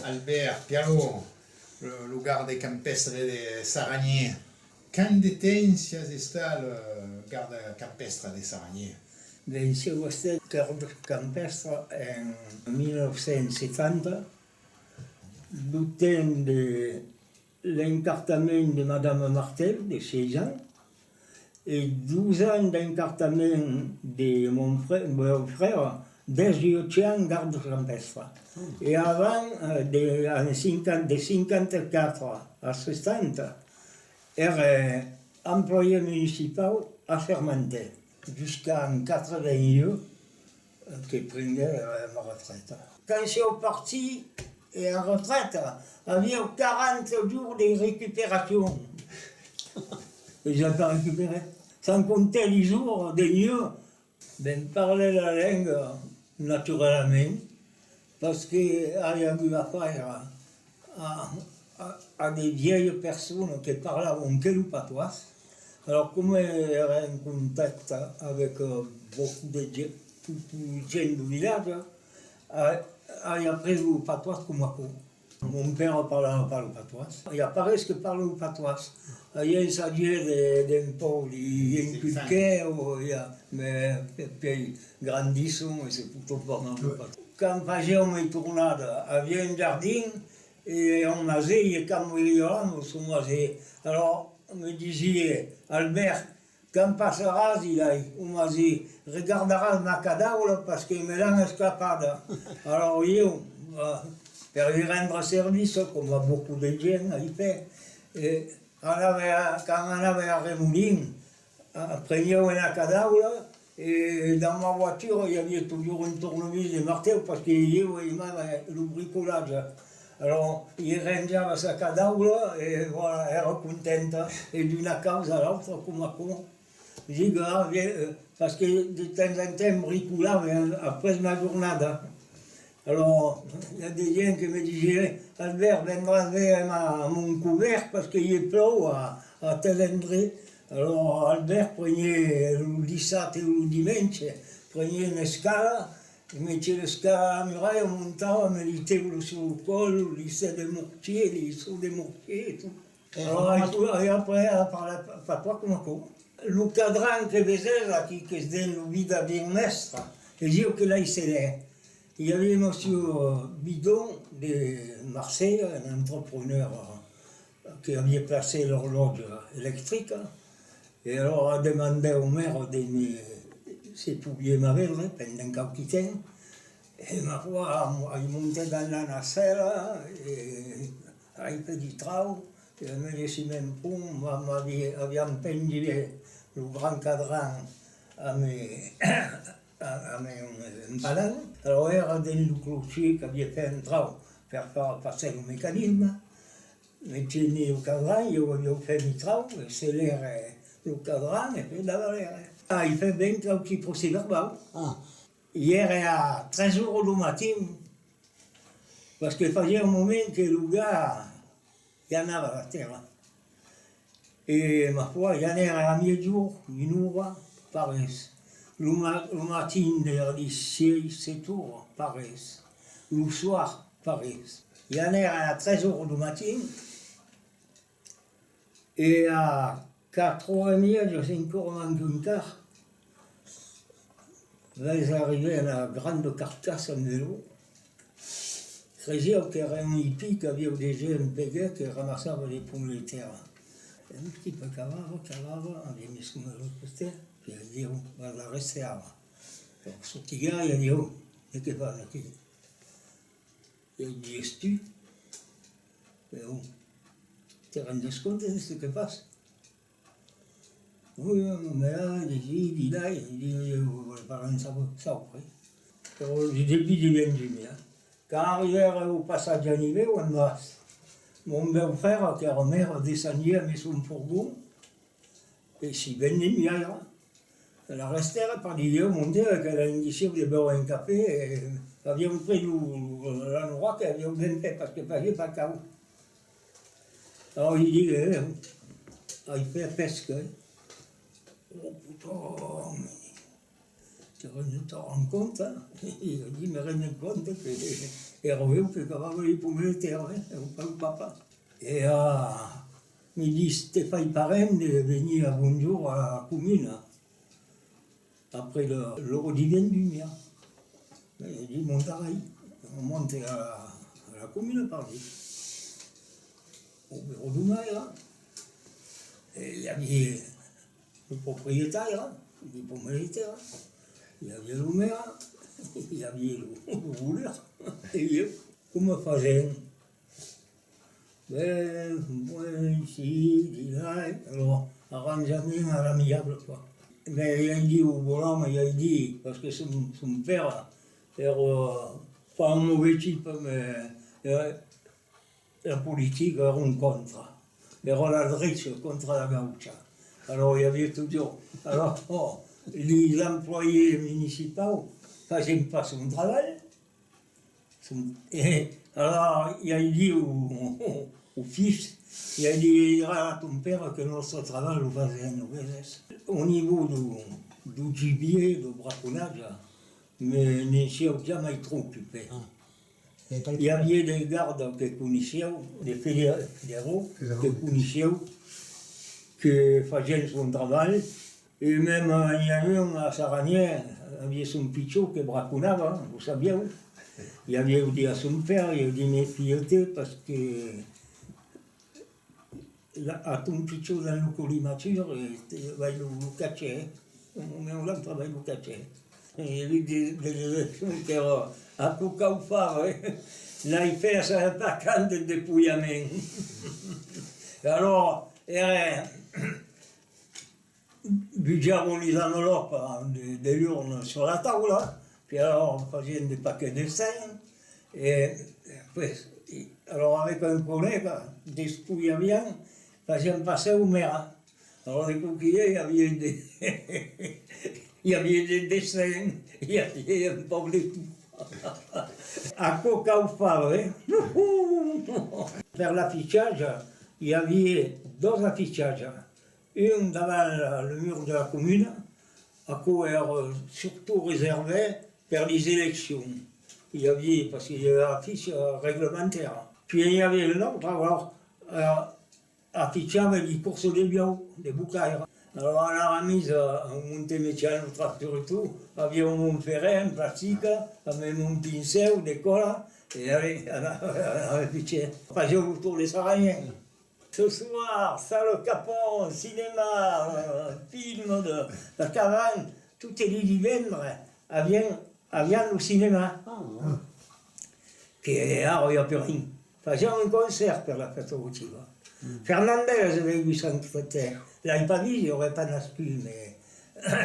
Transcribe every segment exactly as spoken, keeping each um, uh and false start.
Albert Pialot, lo, lo garda campèstre de Saranièr. Quant de temps siás estat lo garda campèstre de Saranièr? Ben, siáu estat garda campèstre en mil nòu cents setanta, lo temps de l'encartament de Madama Martel, de sièis ans, e dos ans d'encartament de mon fre-, beau-frère, dètz-e-uèch ans garda campèstre. E avant, eh, de, en cinquanta, de cinquanta-quatre a setanta, ère employé municipau a Fermanter, jusqu'en quatre-vingt-un, que prenguèt, eh, ma retreta. Quand siáu partit, eh, en retreta, aviáu quaranta jorns de recuperacion. E ja pas recuperat. Sans comptar li jorns de nuèch. Ben, parle la lenga, naturalament, parce que ai agut afaire a, a, a de vièlhas personas que parlavan que lo patois. Alors, coma ère en contacte avec, euh, beaucoup de ge-, beaucoup de gent du vilatge, ai, ai aprés lo patois coma aquò. Mon père parlava pas lo patois. I a pas res que parla lo patois. Ai ensajat de, d'un pauc li inculquer, o, i a, mès, e puèi grandisson e se fotón pas mal lo patois. Quand fasiáu mai tornada, aviá un jardin, e un maset, e quand viriá lo son maset, alors me disiá: Albert, quand passaràs, dilai, au maset, regardaràs ma cadaula, parce que me l'an escapada. Alors ieu, eh, per li rendre servici, coma beaucoup de gent ai fait, e anave a, quand anave a Remolin, eh, preniáu una cadaula, e dans ma voiture i aviá totjorn un tornavís de martèu, parce que ieu aimava lo bricolatge. Alors, li renjava sa cadaula, e voilà, èra contenta, e d'una causa a l'autra, coma aquò. Dic, ah, bien, euh, parce que de temps en temps bricolava, hein, après ma jornada. Alors, i a de gent que me disiá: Albert, vendràs veire ma, mon cobèrt, parce que i plòu a, a tel endrech. Alors, Albert preniá lo dissabte o lo dimenge, preniá una escala, e metiá l'escala a la muralha, montava, me li teulas sul còl, li sèt de mortièr, li sòt de mortièr e tot. Alors, ai, ai après a parlar pa-, patois coma aquò. Lo cadran que vesètz aquí, qu'es dens lo vida biomèstre, es ieu que l'ai escrit. I aviá Monsieur Bidon de Marselha, un entrepreneur, eh, que aviá plaçat l'orlòtja electrica, e alòra demandèt au maire de me, se poviá m'avèdre pendent quauqui temps, e ma foi, ai montat dans la nacèla, e ai fait du trauc, e al merciment pont, ma, m'avi-, aviam pendut lo grand cadran amb, amb un, un palan. Alòra èra dens lo clochièr qu'aviá fait un trauc per far passar lo mecanisme. Me teniá lo cadran, ieu aviáu fait mi trauc, e se lère lo cadran e puèi davalère. Ai fait ben quauqui procès-verbau. Ah. I ère a tres oras dau matin, parce que fasiá un moment que lo gas i anava la tèrra. E ma foi, i anère a miègjorn, una ora, pas res. Lo ma-, lo matin, vers li sièis, sèt oras, pas res. Lo soir, pas res. I anère a tres oras dau matin, e a quatre oras e mièja, cinc oras manca un quart, vètz arribar una granda carcassa amb de lòt. Cresiáu qu'èra un hipí, qu'aviáu de gent peguèt que ramassava de pommes de terra. E lo tipe cavava, cavava, aviá mis coma lo costèl, e diu: Vas l'arrestar ara. Lo sortiga e diu: De qué fas aquí? E diu: Es tu? E ò, te rendes compte de ce que fas? Oui, oui, mès la, disi, dilai, disi, ieu vòle pas ren saupre. Però lo debut de vint-e-un, eh. Quand arribère au passatge a nivèu, en bas, mon beau-frère, qu'èra maire, descendiá amb son forgon, e si vendèm mièja. L'arrestère per dire: Ieu, mon Diu, que la indicion de beure un cafè, e aviáu pres lo, lo, l'anorac e aviáu ben fait, parce que fasiá pas caud. Alòra li diguèt: Eh, ai fait pesca, eh. Oh, puta, Te rends compte, hein? E li disi, me rende compte que èra ieu que cavava li pomes de tèrra, eh, e pas lo papà. E, ah, me ditz: te fai pas ren de venir a Bonjorn a la comuna après le, l'ora de vendumia? E li disi: montarai, monte a, a la comuna, parli au bureau du maire. E i aviá lo proprietari, li pomes de tèrra, i aviá lo maire, i aviá lo, lo voleur, e ieu, coma fasèm? Ben, ben, si, dirai, alors, arranjament a l'amiable, quoi. Mès i ai dit au bonòme, i ai dit, parce que son, son paire èra pas un mauvais type, mès, eh, la politica èra un contra. Èra la drecha contra la gaucha. Alors, i aviá totjorn. Alors, oh, li, l'employé municipau fasián pas son trabalh. Son, e, alors, i ai dit au, au fils, i ai dit: dirai a ton paire que nòstre trabalh lo fasèm, o veses. Au nivèu du, du gibièr, du braconatge, me, ne siáu jamai tròp ocupat. Ah. I aviá de gardas que coneissiáu, de fede-, federaux que coneissiáu, que fasián son trabalh, e mème, eh, i a un a Saranièr, aviá son pichon que braconava, lo sabiáu. I aviáu dit a son paire, i ai dit: mès filha-te, parce que la, a ton pichon dins lo collimateur, e te, vai lo, lo cachar, eh. L'autre vai lo cachar. E li de, de, de, de, que, oh, aquò cau far, eh. L'ai fait, sabe pas quand, de despulhament. E alors, èra, bujavan lis envelòpas de, de l'urna sur la taula, puis alors fasián de paquets de cent, e, e après, e, alors avec un collègue, despulhaviam, fasiam passar au maire. Alors de coquilhets, i aviá de, i aviá de, de cent, i aviá un pauc de tot. Aquò cau far, eh? Per l'afichatge, i aviá dos afichatges. Un davant la, le mur de la comuna, aquò èra surtot reservat per lis eleccions. I aviá, parce que i aviá l'aficha reglementària. Puis i aviá un autre, alors, eh, afichava li corsas de buòus, de bocaires. Alors, a la remesa, au monte metiam lo tractor e tot, aviá un Montferrand en plastica, amb un pincèu de còla, e allez, anava, anava afichar. Fasiá lo torn de Saranièr. Ce soir, salle Capon, cinéma, euh, film de, de Cavan, totes li divendres, aviam, aviam lo cinéma. Ah, ouais. Que ara i a plus rien. Fasiam un concèrt per la fèsta votiva. Mm. Fernandèl es vengut s'entreter. L'ai pas vist, i auriá pas nascut, mais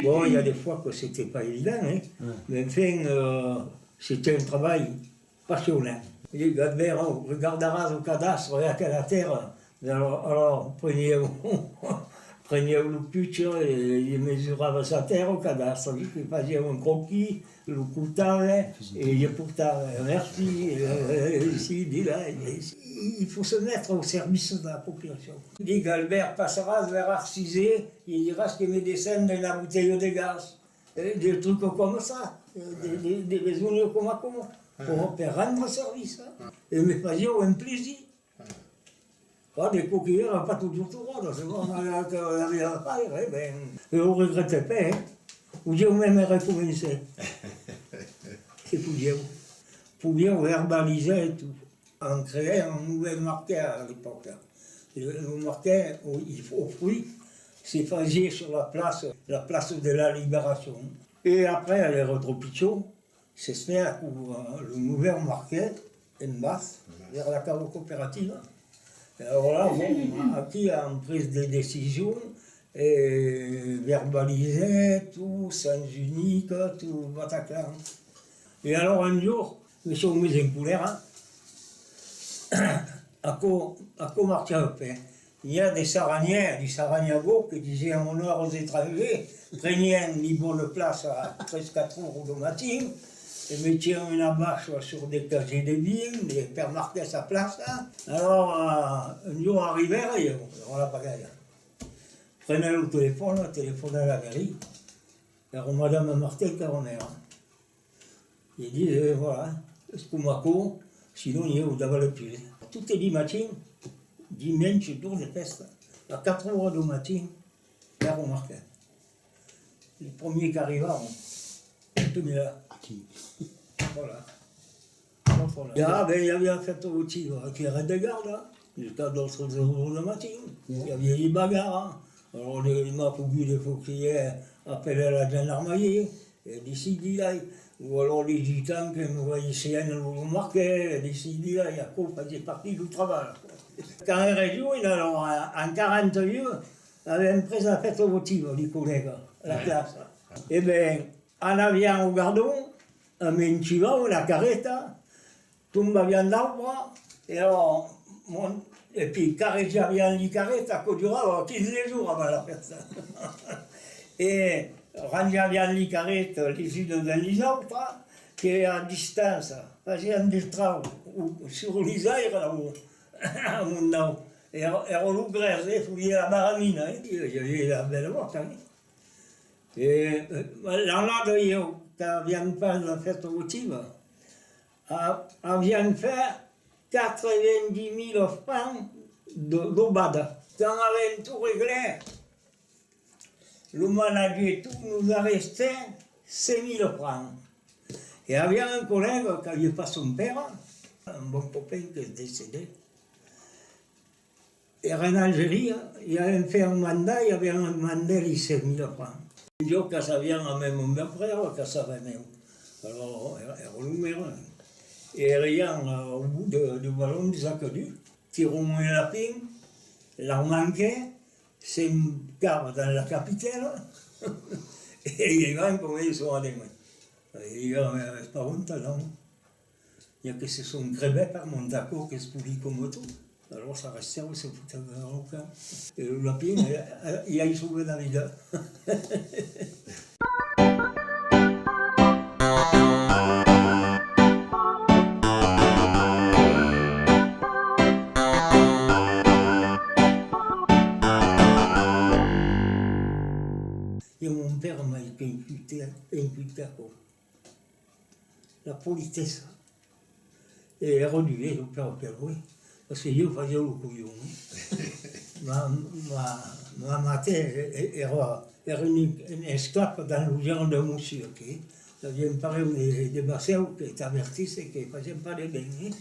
bon, il y a des fois que c'était pas évident, hein. Ouais. Mais enfin, euh, c'était un travail passionant. Li disiáu: Albèrt, regardaràs au cadastre, i a aquela tèrra. E alors, alors, preniáu, preniáu lo pucha e, e mesurava sa tèrra au cadastre, que fasiáu un croquis, lo cotava e li portava. Merci, e, e, si, di là, e, il faut se mettre au service de la population. Li disiáu: Albèrt, passaràs vers Arcisé, li diràs que me descende una botelha de gas. Eh, des trucs comme ça, eh, des, des, des besonhas coma aquò, per, per rendre service, hein. E me fasiá un plaisir. Pas de còps que èra pas totjorn torrada, se vòls, mas que l'aviá a faire, eh, ben, e o regrète pas, eh. Podiáu mème recomençar. Se podiáu. Podiáu verbalizar e tot. An creat un novèl marquet a l'epòca. Lo, lo marquet, au, au fruit, se fasiá sur la plaça, la plaça de la Liberacion. E après, a l'Aerotropicho, s'es fait aquò, eh, lo novèl marquet en bas, vers la cava cooperativa. E alors là, bon, aquí an pres de decisions, e verbalizat, tot, sens unic, tot bataclan. E alors un jorn, me soi mes en colèra, aquò, aquò marchava pas. N'i a de Saranièr, de Saraniago, que disián: on heure aux étrangers, prenián li bònas plaças a tres, quatre oras dau matin, e metián una baixa sur de casiers de vin, e per marcar sa plaça. Alors, eh, un jorn arribèri, ieu, èra la pagaia. Prenèt lo telefòn, telefonèt a la mairie. Èra Madama Martin qu'èra mèra. E ditz, eh, voilà, es coma aquò, sinon ieu davalè pus. Totes li matins, dimenge, jorn de fèsta, a quatre oras dau matin, èra Martin. Li premiers qu'arribavan, tenez là. Aquí. Voilà. Voilà. Ah, ben, i aviá fèsta votiva, aquí a Ret de Garda, jusc'a doas oras dau matin. I aviá li bagarras. Alors, li, li m'a pogut de fauquièr apelar la gendarmariá, e decidilai. O alors li ditz tant que m'envoissián lo Martin, e decidilai, aquò fasiá partida dau trabalh. Quand ère joine, alors, en, en quaranta-un, avèm pres la fèsta votiva, li collègas, la classa. E ben, anaviam au Gardon, amb un chival, una carreta, tombaviam d'aubre, e alors, mon-, e pi carrejaviam li carretas, aquò durava quinze jorns abans la fèsta. E ranjaviam li carretas, lis unas dens lis autras, que a distància, fasiam de traucs, o, sus lis aires, o, amondaut. Èra, èra lo grèç, eh, fasiá la maramina, eh, i aviá la bèla vòta, eh. E, eh, l'annada, ieu, qu'aviam fach la fèsta votiva, a-, aviam fach quatre-vingt-dix mila francs de, d'aubada. Quand avèm tot reglèt, lo manager tot, nos arrestèt sèt mila francs. E aviam un collèga qu'aviá pas son pèra, un bon copin qu'es decedèt. Èra en Algeria, i avèm fach un mandat, i avèm mandèt li sèt mila francs. Un jorn caçaviam amb mon beau-frère, caçava meu. Alors, èra, èra lo mèra. E eriam au bot de, de Vallon des Aqueducs, tirèt un lapin, l'an manquèt, se'n cava dens la capitèla, e i van coma i son a deman. E i a, es pas onta, non? N'i a que se son crevèts per montar aquò, qu'es polit coma tot. Alors s'arrestèron, se fotèron au camp. E lo lapin, eh, eh, i ai sauvat la vida. E mon pèra m'a inculcat, inculcat aquò. La politessa. E èra dur, eh, lo pèra per lui, parce que ieu fasiá lo colhon, eh. Ma, ma, ma mater, eh, èra, èra un, un esclave dins lo genre de monsieur, que aviam parelh de, de bacèus que t'avertisse que fasiam pas de ben, eh.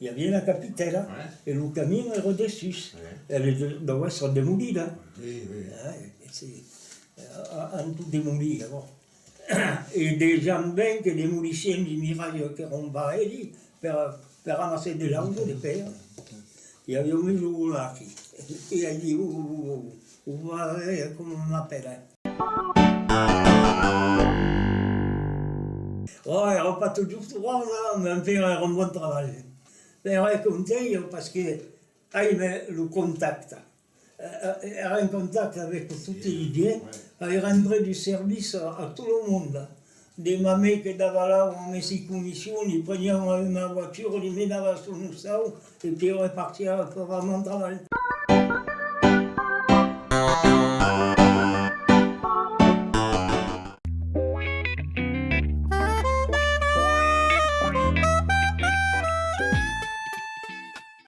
I aviá la capitèla, e lo camin èra dessús. E la deu èsser demolida. Ah, e, e, an tot demolit, bon. E de Jean Bain que demolissián li miratges qu'èran pas ells per, per amassar de l'auto de pèra. I aviá un mil aquí. E ai dit, o, o, o, o, o, va, eh, coma m'apèla. Oh, èra pas totjorn ròsa, mais enfin, èra un bon trabalh. Èra content, ieu, parce que aime lo contacte. Eh, eh, èra en contacte avec totes li gents, ai rendre du service a, a tot lo monde. De mamè que davalava amb si comissions, li preniá ma, ma voiture, li menava sul Mossau, e pièi repartiá per mon trabalh.